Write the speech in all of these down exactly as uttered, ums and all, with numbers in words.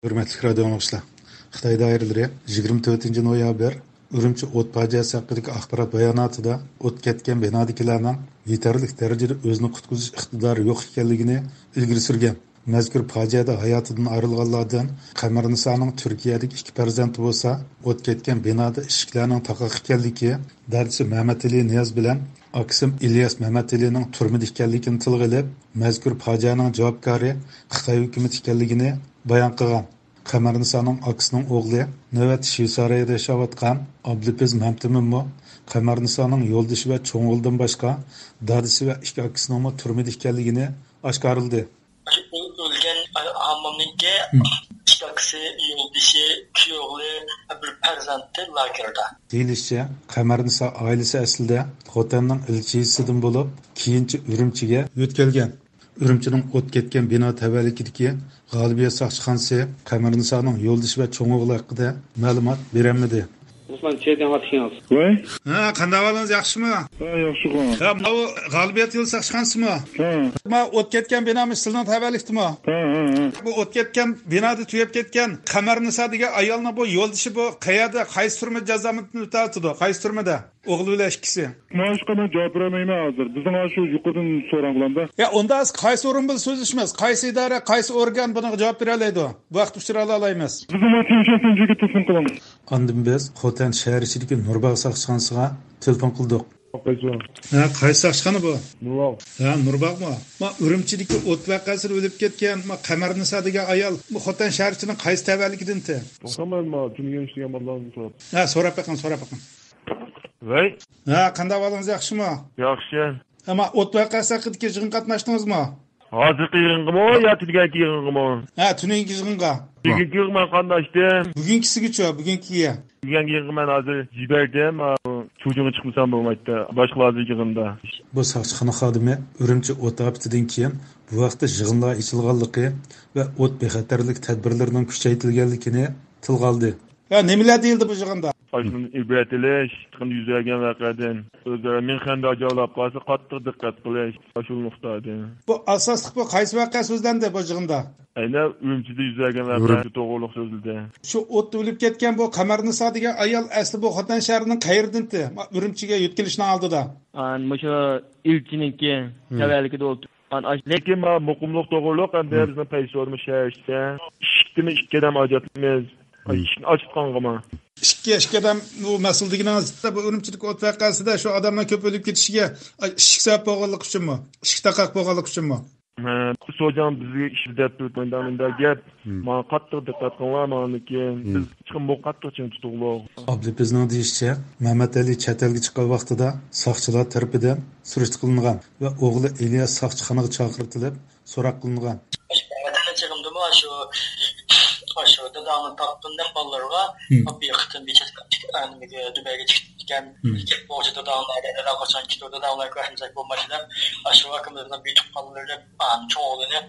ھۆرمەتلىك رادىئو ئاڭلىغۇچىلار، خىتاي دائىرىلىرى يىگىرمە تۆتىنچى نويابىر ئۈرۈمچى ئوت پاجىئەسى ھەققىدىكى ئاخبارات باياناتىدا ئوت كەتكەن بىنادىكىلەرنىڭ يېتەرلىك دەرىجىدە ئۆزىنى قۇتقۇزۇش ئىقتىدارى يوق ئىكەنلىكىنى ئىلگىرى سۈرگەن. مەزكۇر پاجىئەدە ھاياتىدىن ئايرىلغانلاردىن قەمەرنىسانىڭ تۈركىيەدىكى ئىككى پەرزەنتى بولسا، ئوت كەتكەن بىنادا ئىشىكلەرنىڭ تاقاق ئىكەنلىكى، دادىسى مەمەتئېلى نىياز بىلەن ئاكىسى ئىلياس مەمەتئېلىنىڭ تۈرمىدە ئىكەنلىكىنى تىلغا ئېلىپ، مەزكۇر پاجىئەنىڭ جاۋابكارى خىتاي ھۆكۈمىتى ئىكەنلىكىنى بايان قىلغان. قەمەرنىسانىڭ ئاكىسىنىڭ ئوغلى، نۆۋەتتە شۋېتسارىيەدە ياشاۋاتقان ئابلىپىز مەمتىمىنمۇ قەمەرنىسانىڭ يولدىشى ۋە چوڭ ئوغلىدىن باشقا، دادىسى ۋە ئىككى ئاكىسىنىڭمۇ تۈرمىدە ئىكەنلىكىنى ئاشكارىلىدى. شۇ ئۆلگەن ھاممامنىڭكى ئىككى ئاكىسى، يولدىشى، كۈيئوغلى، بىر پەرزەنتى لاگېردا. دېيىلىشىچە، قەمەرنىسا ئائىلىسى ئەسلىدە خوتەننىڭ ئىلچىسىدىن بولۇپ، كېيىنچە ئۈرۈمچىگە يۆتكەلگەن. ئۈرۈمچىنىڭ ئوت كەتكەن بىنا تەۋەلىكىدىكى غالىبىيە ساقچىخانىسى قەمەرنىسانىڭ يولدىشى ۋە چوڭ ئوغلى ھەققىدە مەلۇمات بېرەلمىدى. رۇسلان، چېدىڭ ئاتىشىڭىز. ۋەي. ھە، قانداق ئەھۋالىڭىز، ياخشىمۇ؟ ھە، ياخشىغۇ. يا، ماۋۇ غالىبىيەت يول ساقچىخانىسىمۇ؟ ھە. ما ئوت كەتكەن بىنامۇ سىلىنىڭ تەۋەلىكتىمۇ؟ ھە، ھە، ھە. بۇ ئوت كەتكەن بىنادا تۈگەپ كەتكەن قەمەرنىسا دېگەن ئايالنىڭ بۇ يولدىشى بۇ قەيەردە، قايسى تۈرمە جازامۇتتىن ئۆتەۋاتىدۇ؟ قايسى تۈرمىدە؟ ئوغلى بىلەن ئىككىسى. مانا شۇ قانداق جاۋاب بېرەلمەيمەن ھازىر. بىزنىڭ ئاشۇ يۇقىرىدىن سوراڭ بىلەندە. يا، ئۇنداق قايسى ئورۇن بىلەن سۆزلىشىمىز؟ قايسى ئىدارە، قايسى ئورگان بۇنىڭغا جاۋاب بېرەلەيدۇ؟ بۇ ھەقتە ئۇچۇر ئالالايمىز. بىزنىڭ تىنچلىق تۇنجىگە تېلېفون قىلىڭ. ئاندىن بىز خوتەن شەھەر ئىچىدىكى نۇرباغ ساقچىخانىسىغا تېلېفون قىلدۇق. قايسى؟ ھە، قايسى ساقچىخانا بۇ؟ نۇرباغ. ھە، نۇرباغمۇ؟ ما ئۈرۈمچىدىكى ئوت ۋەقەسىدە ئۆلۈپ كەتكەن ما قەمەرنىسا دېگەن ئايال، ما خوتەن شەھەرچىنىڭ قايسى تەۋەلىكىدىنتى؟ توختاڭ، مەن ما تۈنۈگۈن ئىشلىگەن بالىلارنى سوراپ. ھە، سوراپ بېقىڭ، سوراپ بېقىڭ. ۋەي. ھە، قانداق ئەھۋالىڭىز، ياخشىمۇ؟ ياخشى. ئەمما ئوت ۋەقەسى ھەققىدىكى يىغىنغا قاتناشتىڭىزمۇ؟ ھازىرقى يىغىنغىمۇ يا تۈنۈگۈنكى يىغىنغىمۇ؟ ھە، تۈنۈگۈنكى يىغىنغا. بۈگۈنكى يىغىنغا مەن قاتناشتىم. بۈگۈنكىسىگىچۇ، بۈگۈنكىگە؟ بۈگۈنكى يىغىنغا مەن ھازىر يۈز بەردىم. شۇجىڭغا چىقمىسام بولمايتتى. باشقىلار ھازىر يىغىندا. بۇ ساقچىخانا خادىمى ئۈرۈمچى ئوت ئاپىتىدىن كېيىن بۇ ھەقتە يىغىنلار ئېچىلغانلىقى ۋە ئوت بىخەتەرلىك تەدبىرلىرىنىڭ كۈچەيتىلگەنلىكىنى تىلغا ئالدى. يا، نېمىلەر دېيىلدى بۇ يىغىندا؟ ئاشۇنى ئىبرەت ئېلىش، يېقىندا يۈز بەرگەن ۋەقەدىن، ئۆزئارا مېڭە خەندەك جاۋلاپ قالسا، قاتتىق دىققەت قىلىش، ئاشۇ نۇقتىدىن. بۇ ئاساسلىق بۇ قايسى ۋەقە سۆزلەندى بۇ يىغىندا؟ ئەينى ئۈرۈمچىدە يۈز بەرگەن ۋەقە توغرۇلۇق سۆزلىدى. شۇ ئوتتا ئۆلۈپ كەتكەن بۇ قەمەرنىسا دېگەن ئايال ئەسلى بۇ خوتەن شەھىرىنىڭ قەيېرىدىنتى؟ ئۈرۈمچىگە يۆتكىلىشنىڭ ئالدىدا. ئان مۇشۇ ئىلچىنىڭكى تەۋەلىكىدە ئولتۇرۇپ. لېكىن ما مۇقىملىق توغرۇلۇق ئەمدى بىزنىڭ پەيسىزمۇ شەھەر ئىچىدە ئىشىكتىمۇ ئىككى ئادەم ئاجاتمىز. ئىشىكنى ئاچىپ قالغىنىما. ئىككى، ئىككى ئادەم، بۇ مەسىلە دېگىنىڭىز، بۇ ئۈرۈمچىدىكى ئوت ۋەقەسىدە شۇ ئادەملەر كۆپ ئۆلۈپ كېتىشىگە ئىشىك سەۋەب بولغانلىقى ئۈچۈنمۇ؟ ئىشىك تاقاق بولغانلىقى ئۈچۈنمۇ؟ ھە، سوجاڭ بىزگە ئىش دەپ تۇرۇپ مۇنداق مۇنداق گەپ. ماڭا قاتتىق دىققەت قىلىڭلار ماڭىدىكىن. بىز چىقىممۇ قاتتىق چىڭ تۇتۇقلۇق. ئابلىپىزنىڭ دېيىشىچە، مەمەتئەلى چەت ئەلگە چىققان ۋاقتىدا ساقچىلار تەرىپىدىن سۈرۈشتە قىلىنغان ۋە ئوغلى ئىلياس ساقچىخانىغا چاقىرتىلىپ سوراق قىلىنغان. مەمەتئەلى چېغىمدىمۇ شۇ، شۇ داداڭنى تاپتىم دەپ بالىلىرىغا، بىر قېتىم بىر چەتكە، نېمىگە، دۇبەيگە چىقىپتىكەن. گەپ بويىچە داداڭ نەدە، داداڭ قاچان كېتىدۇ، داداڭ بىلەن كۆرۈشمىسەك بولمايدۇ دەپ، ئاشۇ ئاكىمىزنىڭ بىر تۇغقانلىرى، چوڭ ئوغلىنى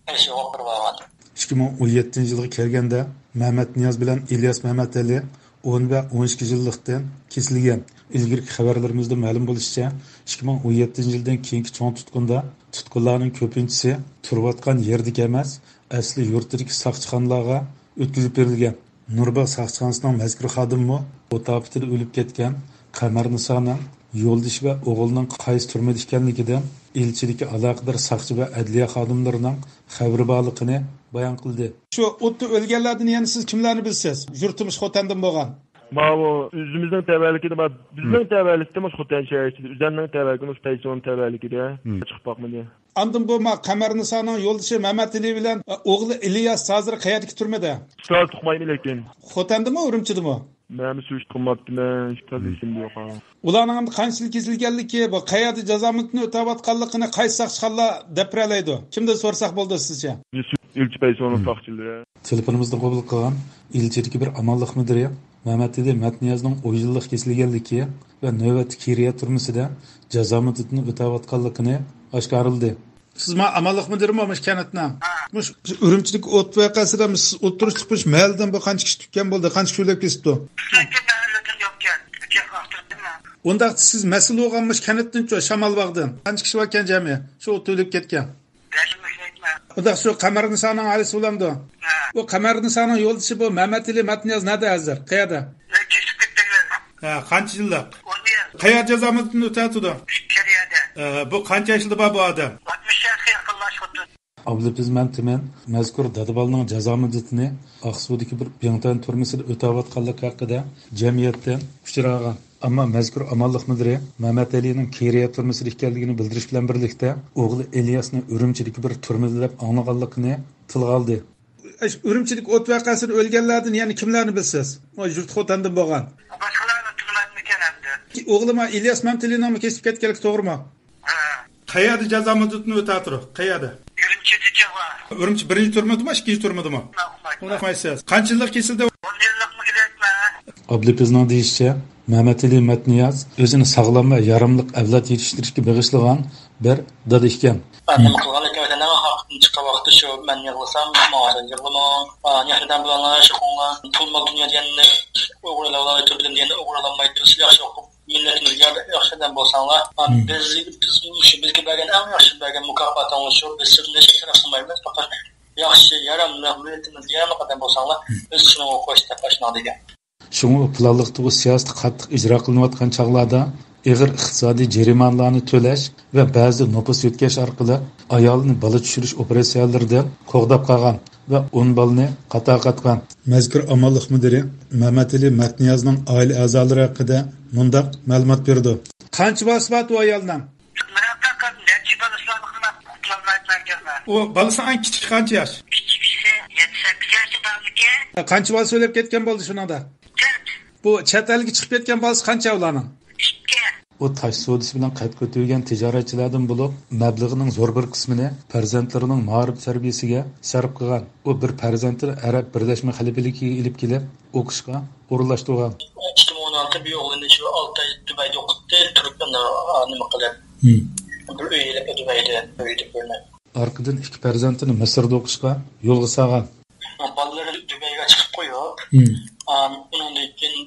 ئەشۇ ئاپىرىپ ئالغان. ئىككى مىڭ ئون يەتتىنچى يىلغا كەلگەندە، مەمەتنىياز بىلەن ئىلياس مەمەتئەلى ئون ۋە ئون ئىككى يىللىقتىن كېسىلگەن. ئىلگىرىكى خەۋەرلىرىمىزدە مەلۇم بولۇشىچە، ئىككى مىڭ ئون يەتتىنچى يىلدىن كېيىنكى چوڭ تۇتقۇندا تۇتقۇنلارنىڭ كۆپىنچىسى تۇرۇۋاتقان يېرىدىكى ئەمەس، ئەسلى يۇرتىدىكى ساقچىخانىلارغا ئۆتكۈزۈپ بېرىلگەن. نۇرباغ ساقچىخانىسىنىڭ مەزكۇر خادىمىمۇ ئوت ئاپىتىدە ئۆلۈپ كەتكەن قەمەرنىسانىڭ يولدىشى ۋە ئوغلىنىڭ قايسى تۈرمىدە ئىكەنلىكىدىن ئىلچىدىكى ئالاقىدار ساقچى ۋە ئەدلىيە خادىملىرىنىڭ خەۋىرى بارلىقىنى بايان قىلدى. شۇ ئوتتا ئۆلگەنلەردىن يەنە سىز كىملەرنى بىلىسىز؟ يۇرتىمىز خوتەندىن بولغان. ماۋۇ ئۆزىمىزنىڭ تەۋەلىكىدە، بار، بىزنىڭ تەۋەلىكتە مۇشۇ خوتەن شەھىرى ئىچىدە، ئۆزەمنىڭ تەۋەلىكىدە، مۇشۇ پەيسىنىڭ تەۋەلىكىدە چىقىپ باقمىدى. ئاندىن بۇ ما قەمەرنىسانىڭ يولدىشى مەمەتئېلى بىلەن ئوغلى ئىلياس ھازىر قەيەردىكى تۈرمىدە؟ سىلەرنى تۇقمايمەن لېكىن. خوتەندىمۇ، ئۈرۈمچىدىمۇ؟ مەنمۇ سۈرۈشتە قىلماپتىمەن، تازا ئېسىمدە يوق. ئۇلارنىڭ ئەمدى قانچىلىك كېسىلگەنلىكى، بۇ قەيەردە جازامۇتنى ئۆتەۋاتقانلىقىنى قايسى ساقچىخانىلار دەپ بېرەلەيدۇ؟ كىمدىن سورىساق بولىدۇ سىزچە؟ ئىلچى پەيسىنىڭ ساقچىلىرى. تېلېفونىمىزنى قوبۇل قىلغان ئىلچىدىكى بىر ئامانلىق مۇدىرى مەمەتئېلى مەتنىيازنىڭ ئون يىللىق كېسىلگەنلىكى ۋە نۆۋەتتە كىرىيە تۈرمىسىدە جازا مۇددىتىنى ئۆتەۋاتقانلىقىنى ئاشكارىلىدى. سىز ما ئامانلىق مۇدىرىمۇ مۇشۇ كەنتنىڭ؟ ھە. مۇشۇ ئۈرۈمچىدىكى ئوت ۋەقەسىدە سىز ئولتۇرۇشلۇق مۇشۇ مەھەللىدىن بۇ قانچە كىشى تۈگىگەن بولدى؟ قانچە كىشى ئۆلۈپ كېتىپتۇ؟ بىزنىڭكى مەھەللىدىن يوقكەن. ئۇنداقتا سىز مەسئۇل بولغان مۇشۇ كەنتتىنچۇ، شامالباغدىن قانچە كىشى باركەن جەمئىي شۇ ئوتتا ئۆلۈپ كەتكەن؟ بەشىنچى ئېيتمە. ئۇنداق شۇ قەمەرنىسانىڭ ئائىلىسى بولامدۇ؟ ھە. ئۇ قەمەرنىسانىڭ يولدىشى بۇ مەمەتئېلى مەتنىياز نەدە ھازىر؟ قەيەردە؟ مەن كېسىپ كەتكەنلەر. ھە، قانچە يىللىق؟ ئون يىل. قەيەر جازا مۇددىتىنى ئۆتەۋاتىدۇ؟ ئىچكىرىيەدە. ھە، بۇ قانچە ياشلىدا بار بۇ ئادەم؟ ئاتمىش ياشقا يېقىنلاشقۇدۇر. ئابلىپىز مەن تۈمەن مەزكۇر دادىبالىنىڭ جازا مۇددىتىنى ئاقسۇدىكى بىر بىڭتۈەن تۈرمىسىدە ئۆتەۋاتقانلىقى ھەققىدە جەمئىيەتتىن ئۇچۇر ئالغان. ئەمما مەزكۇر ئامانلىق مۇدىرى مەمەتئېلىنىڭ كېرىيە تۈرمىسىدە ئىكەنلىكىنى بىلدۈرۈش بىلەن بىرلىكتە، ئوغلى ئىلياسنى ئۈرۈمچىدىكى بىر تۈرمىدە دەپ ئاڭلىغانلىقىنى تىلغا ئالدى. ئۈرۈمچىدىكى ئوت ۋەقەسىدە ئۆلگەنلەردىن يەنە كىملەرنى بىلىسىز؟ ئۇ يۇرت خوتەندىن بولغان. باشقىلارنى تونۇمايمىكەن ئەمدى. ئوغلۇم ئىلياس مەمتىلىنىڭمۇ كېسىپ كەتكەنلىكى توغرىمۇ؟ ھە. قەيەردە جازا مۇددىتىنى ئۆتەۋاتىدۇ؟ قەيەردە؟ ئۈرۈمچىدە جازا. ئۈرۈمچى بىرىنچى تۈرمىدىمۇ، ئىككىنچى تۈرمىدىمۇ؟ ئۇنداق ئۇقمايسىز. قانچە يىللىق كېسىلدە؟ ئون يىللىقمۇ دەيمەن. ئابلىپىزنىڭ دېيىشىچە، مەمەتئېلى مەتنىياز ئۆزىنى ساغلام ۋە ياراملىق ئەۋلاد يېتىشتۈرۈشكە بېغىشلىغان بىر دادا ئىكەن. نېمە قىلغانلىكىنى ۋەتەننىڭ ھاققىدىن چىققان ۋاقىتتا شۇ مەن يىغلىسام، ماڭا يىغلىماڭ. ياخشى ئادەم بولۇڭلار، ياخشى ئوقۇڭلار. پۇل مال دۇنيا دېگەننى ئوغرىلاۋالايدۇ، بىلىم دېگەننى ئوغرىلانمايدۇ. سىز ياخشى ئوقۇپ، مىللىتىمىزگە ياخشى ئادەم بولساڭلار، بىز، بىز شۇ بىزگە بەرگەن ئەڭ ياخشى بەرگەن مۇكاپاتىڭلار شۇ. بىز سىزدىن ھېچ تەرەپ قىلمايمىز. پەقەت ياخشى، ياراملىق، مىللىتىمىزگە ياراملىق ئادەم بولساڭلار، بىز شۇنىڭغا خوش دەپ ئاشۇنداق دېگەن. شۇڭا ئۇ پىلانلىق تۇغۇت سىياسىتى قاتتىق ئىجرا قىلىنىۋاتقان چاغلاردا ئېغىر ئىقتىسادىي جەرىمانىلارنى تۆلەش ۋە بەزىدە نوپۇس يۆتكەش ئارقىلىق ئايالىنى بالا چۈشۈرۈش ئوپېراتسىيەلىرىدىن قوغداپ قالغان ۋە ئون بالىنى قاتارغا قاتقان. مەزكۇر ئامانلىق مۇدىرى مەمەتئېلى مەتنىيازنىڭ ئائىلە ئەزالىرى ھەققىدە مۇنداق مەلۇمات بېرىدۇ. قانچە بالىسى بار ئۇ ئايالنىڭ؟ مەن ھەقىقەت نەچچە بالىسى بارلىقىنى قۇتۇلالمايمەن. ئۇ بالىسى ئەڭ كىچىك قانچە ياش؟ كىچىكىسى يەتتە سەككىز ياشتا بارمىكىن؟ قانچە بالا سۆيلەپ كەتكەن بولدى شۇنىڭدا؟ تۆت. بۇ چەت ئەلگە چىقىپ كەتكەن بالىسى قانچە ئۇلارنىڭ؟ ئىككى. ئۇ تاش سودىسى بىلەن قەد كۆتۈرگەن تىجارەتچىلەردىن بولۇپ، مەبلىغىنىڭ زور بىر قىسمىنى پەرزەنتلىرىنىڭ مائارىپ تەربىيەسىگە سەرپ قىلغان. ئۇ بىر پەرزەنتىنى ئەرەب بىرلەشمە خەلىپىلىكىگە ئېلىپ كېلىپ، ئوقۇشقا ئورۇنلاشتۇرغان. ئىككى مىڭ ئون ئالتىدا بىر ئوغلىنى شۇ ئالتە ئاي دۇبەيدە ئوقۇتتى، تۈرك ئانا نېمە قىلىپ، بىر ئۆي ئېلىپ دۇبەيدە ئۆيدە بىرنى. ئارقىدىن ئىككى پەرزەنتىنى مىسىردا ئوقۇشقا يولغا سالغان. بالىلىرى دۇبەيگە چىقىپ قويۇپ، ئۇنىڭدىن كېيىن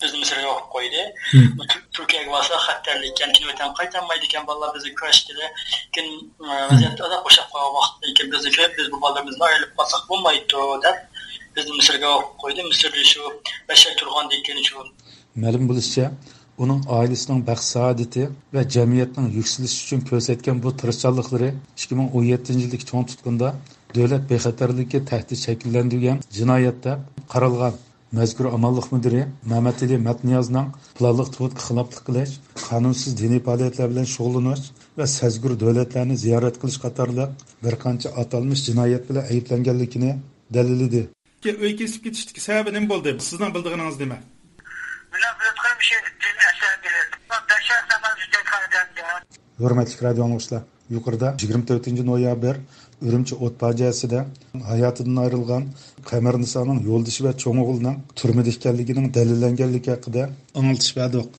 بىزنى مىسىرغا يوقاپ قويدى. تۈر-، تۈركىيەگە بارسا خەتەرلىك ئىكەن، كېيىن ۋەتەنگە قايتالمايدىكەن، بالىلار بىزگە كۆرسىتىدۇ. كېيىن، ئە، ۋەزىيەت ئازراق بوشاپ قالغان ۋاقىتتىن كېيىن بىزنى كۆرۈپ، بىز بۇ بالىلىرىمىزنى ئايرىلىپ قالساق بولمايدۇ دەپ، بىزنى مىسىرغا يوقاپ قويدى. مىسىردا شۇ بەش ئاي تۇرغاندىن كېيىن شۇ. مەلۇم بولۇشىچە، ئۇنىڭ ئائىلىسىنىڭ بەخت سائادىتى ۋە جەمئىيەتنىڭ يۈكسىلىشى ئۈچۈن كۆرسەتكەن بۇ تىرىشچانلىقلىرى ئىككى مىڭ ئون يەتتىنچى يىلدىكى چوڭ تۇتقۇندا دۆلەت بىخەتەرلىكى تەھدىت شەكىللەندۈرگەن جىنايەت دەپ قارالغان. مەزكۇر ئامانلىق مۇدىرى مەمەتئېلى مەتنىيازنىڭ پىلانلىق تۇغۇتقا خىلاپلىق قىلىش، قانۇنسىز دىنىي پائالىيەتلەر بىلەن شۇغۇللىنىش ۋە سەزگۈر دۆلەتلەرنى زىيارەت قىلىش قاتارلىق بىر قانچە ئاتالمىش جىنايەت بىلەن ئەيىبلەنگەنلىكىنى دەلىللىدى. ئۆي كېسىپ كېتىشتىكى سەۋەبى نېمە بولدى؟ سىزنىڭ بىلىدىغىنىڭىز نېمە؟ مېنىڭ بىلىدىغىنىم شۇ دىن ئەسەبى. بەش ۋەقەمىز ئۆتەيدىغان ئادەمدە. ھۆرمەتلىك رادىيو ئاڭلىغۇچىلار، يۇقىرىدا يىگىرمە تۆتىنچى نويابىر ئۈرۈمچى ئوت پاجىئەسىدە ھاياتىدىن ئايرىلغان قەمەرنىسانىڭ يولدىشى ۋە چوڭ ئوغلىنىڭ تۈرمىدە ئىكەنلىكىنىڭ دەلىللەنگەنلىكى ھەققىدە ئاڭلىتىش بەردۇق.